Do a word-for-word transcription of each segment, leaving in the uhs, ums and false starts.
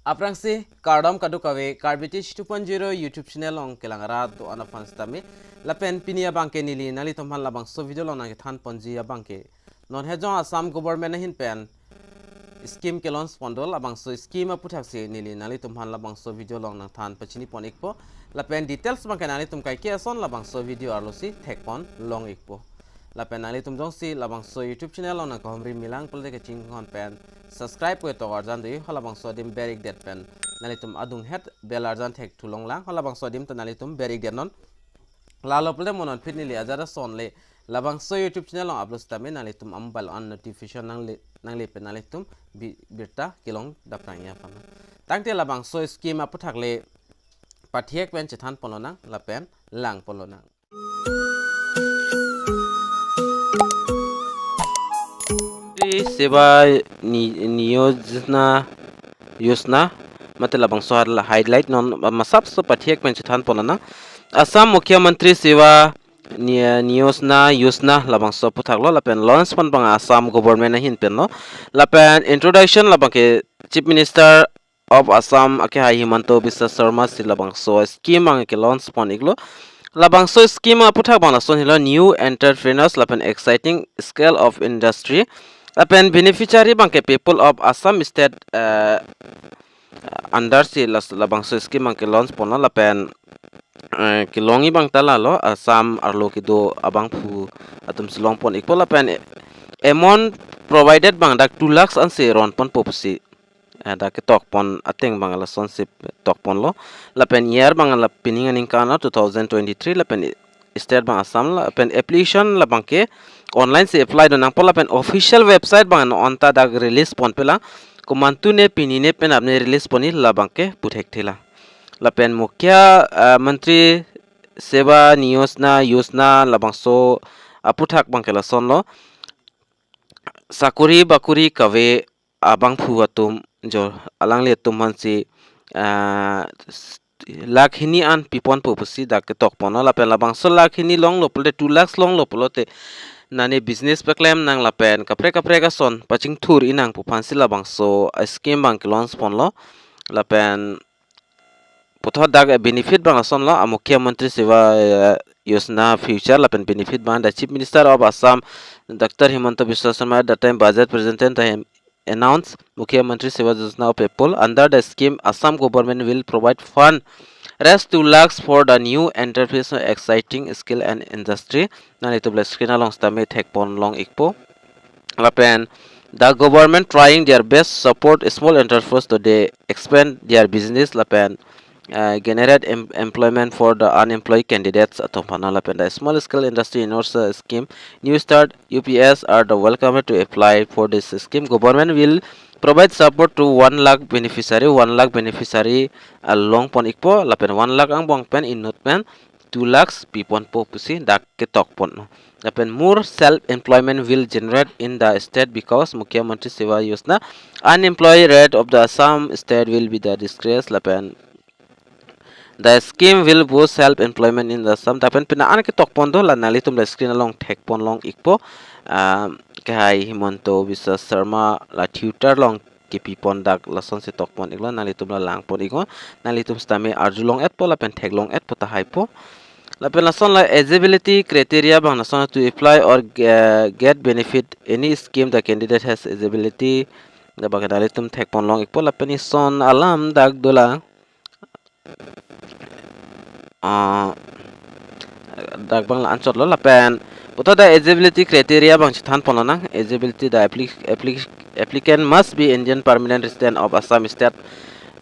Aphrangsi kardom kadokave, Karbi Tech two point zero YouTube channel along kelang arat do-an aphan sitame. Lapen pini abangke neli nanglitum aphan labangso video along nangkethan ponji abangke, non hejong Assam government ahin pen scheme ke-launch pon do, labangso scheme aputhaksi neli nanglitum aphan labangso video along nangthan pachini pon ikpo. Lapen details abangke nanglitum kaike ason labangso video arlosi thek pon long ikpo. Lapen nanglitum jongsi labangso YouTube channel along nangkahumri milang pulote kachinghon pen subscribe pu ketok arjan do, halabangso adim ber-ikdet pen nanglitum adunghet bell arjan thek thu longlang, halabangso adim ta nanglitum ber-ikdet non. Lalo pulote mo non phit neli ajat ason le labangso YouTube channel along upload sitame nanglitum amobile an notification nangle, nangle pen nanglitum bi-, birta kelong dapprang ya pama. Tangte labangso scheme aputhak le pathek pen chethan pon lonang lapen lang pon lonang. Seva Ni-, Niyojna Yojana, mate labangso har-, highlight non masapso pathek pen chethan pon lonang. Assam Mukhyamantri Seva Ni-, Niyojna Yojana labangso aputhak lo, lapen launch pon abang Assam government ahin pen lo. Lapen introduction labangke Chief Minister of Assam akehai Himanta Biswa Sarma si labangso scheme abangke launch pon iklo. Labangso scheme aputhak abang lason helo, new entrepreneurs lapen exciting scale of industry. Lapen beneficiary abangke people of Assam state, eh, under si las-, labangso scheme abangke launch ponlo, lapen, eh, kelongji abang ta lalo Assam arlo kedo abangphu atum si long pon ikpo. Lapen amount provided abang dak two lakhs ansi ron ponpo pusi, eh, dak ketok pon ateng abang lasonsi tok ponlo. Lapen year abang la pining aningkan lo two thousand twenty-three, lapen state abang Assam, lapen application labangke online si apply do nangpo, lapen official website abang non ta dak release ponpe lang. Komantu ne pini ne penap ne release ponji labangke pu thekthe lang. Lapen Mukhya, eh, Mantri Seva Niyojna Yojana labangso aputhak abangke lason lo. Sakori bakori kave abangphu atum jo alanglitum aphansi, ah, s-, lakh hini an pi ponpo pusi dak ketok ponlo. Lapen labangso lakh hini longlo pulote, two lakhs longlo pulote nani business paklem nang lapen kaprek kaprek ason pachingthur-i nang pu aphansi labangso, ah, scheme abangke launch ponlo. Lapen puthot dak, eh, benefit abang lason lo, ah, Mukhyamantri Seva, eh, Yojana feature lapen benefit abang the Chief Minister of Assam, Doctor Himanta Biswa Sarma, at the time budget presented, the him announced Mukhyamantri Seva Yojana of people. Under the scheme, Assam government will provide fund raise two lakhs for the new enterprise, exciting skill and industry. Nanglitum le screen along sitame thek pon long ikpo. Lapen the government trying their best support small entrepreneurs to they expand their business lapen, uh, generate em-, employment for the unemployed candidates atum aphan. Lapen the small scale industry in also scheme New Start U P S are the welcome to apply for this scheme. Government will provide support to one lakh beneficiary, one lakh beneficiary along pon ikpo, lapen one lakh angbong pen inut pen two lakhs pi ponpo pusi dak ketok pon. Lapen more self employment will generate in the state because Mukhyamantri Seva Yojana, unemployed rate of the Assam state will be the decrease, lapen the scheme will boost self employment in the Assam. Lapen pina an ketok pon do, la nanglitum le screen along thek pon long ikpo. Um, akehai Himanta Biswa Sarma la Twitter along kepi pon dak lasonsi tok pon iklo, nanglitum la lang pon iknon, nanglitum sitame arju long-etpo lapen thek long-etpo tahaipo. Lapen lason la eligibility criteria abang lason, to apply or ge-, get benefit any scheme the candidate has eligibility, labangke nanglitum thek pon long ikpo. Lapen ison alam dak dolang. Ah, dak abang la anchot lo lapen puthot the eligibility criteria abang chethan pon lonang. Eligibility, the applic-, applic-, applicant must be Indian permanent resident of Assam state,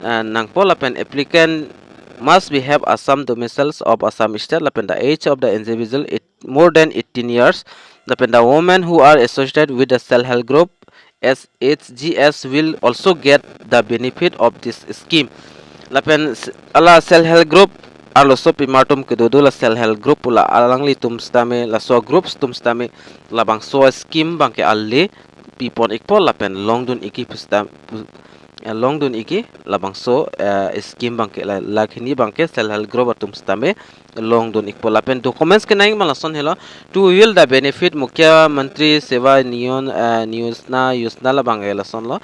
ah, nangpo, lapen applicant must be have Assam domiciles of Assam state, lapen the age of the individual it more than eighteen years, lapen the women who are associated with the self help group, S H Gs, will also get the benefit of this scheme. Lapen s-, ala self help group arloso pimar atum kedo do, la self help group pu la alanglitum sitame, laso groups atum sitame labangso scheme abangke ale pi pon ikpo lapen longdun ikji pu sita pu, eh, longdun ikji labangso, eh, scheme abangke la, lakh hini abangke self help group atum sitame longdun ikpo. Lapen documents kenangji abang lason helo, to avail the benefit Mukhyamantri Seva Niyon, eh, Niyojana, Yojana labang, eh, lason lo.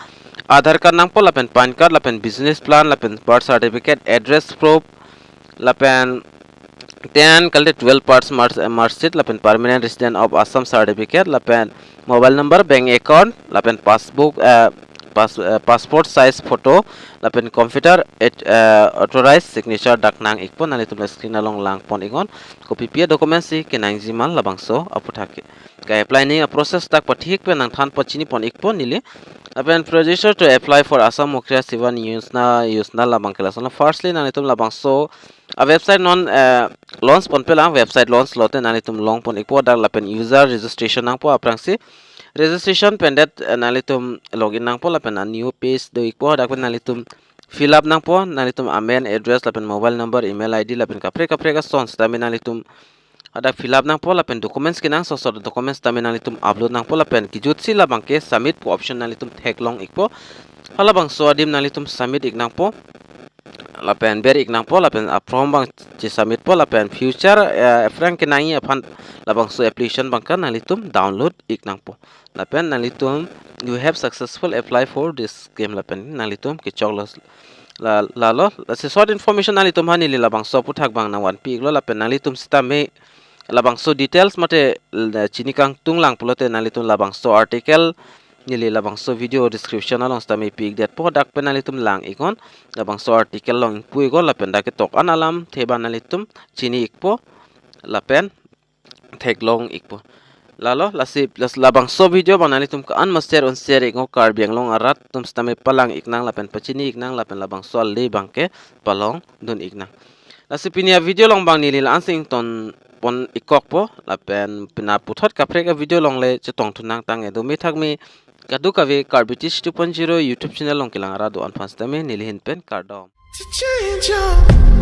Aadhaar card nangpo lapen PAN card lapen business plan lapen birth certificate, address proof lapen ten kalite twelve pass mark, mark sheet lapen permanent resident of Assam certificate lapen mobile number, bank account lapen passbook, eh, pass, eh, passport size photo lapen computer at, eh, authorized signature dak nang-ikpo. Nanglitum screen along langpon-iknon. Kopi pi a-documents si kenangji ma labangso aputhak ke. Ka-apply ni a-process dak pathik pen nangthan pachini pon-ikpo neli. Lapen procedure to apply for Assam Mukhiya Sivan Yojana, Yojana labang ke lason. Firstly, nanglitum labangso a-website non, eh, launch ponpe lang, website launch lote nanglitum longpon-ikpo dak lapen user registration nangpo aphrangsi. Registration pen det, eh, nanglitum login nangpo lapen a-new page do-ikpo dak pen nanglitum fill up nangpo, nanglitum amen address lapen mobile number, email I D lapen kaprek kaprek ason sitame nanglitum hadak fill up nangpo lapen documents kenangsot sot documents tame nanglitum upload nangpo lapen kejutsi labang ke submit pu option nanglitum theklong-ikpo. Halabangso adim nanglitum submit-ik nangpo. Lapen ber-ik nangpo lapen a-form abang che-submit po lapen future, eh, aphrang kenangji aphan labangso application abang ke nanglitum download-ik nangpo. Lapen nanglitum, "You have successful apply for this scheme," lapen nanglitum kechoklo. La, lalo, lasi short information nanglitum aphan neli labangso aputhak abang nangvanpi-iklo lapen nanglitum sitame labangso details mate, eh, chini kangtung lang pulote nanglitum labangso article neli labangso video description along sitame pi-ik detpo dak pen nanglitum lang-iknon. Labangso article along ingpu-iknon lapen dak ketok an alamthe abang nanglitum chini-ikpo lapen theklong-ikpo. Lalo, lasi, las, labangso video abang nanglitum ko-an ma share un share-iknon, Karbi Anglong arat atum sitame palang-ik nang lapen pachini-ik nang lapen labangso ale abang ke palongdun-ik nang. Lasi pini a-video along abang neli la-an si ingtonpon-ikkokpo lapen pini puthot kaprek a-video along le chetongthu nangtang-e. Dome thakme kadokave Karbi Teach two point zero YouTube channel along kelang arat do-an aphan sitame neli ahin pen kardom. To change up.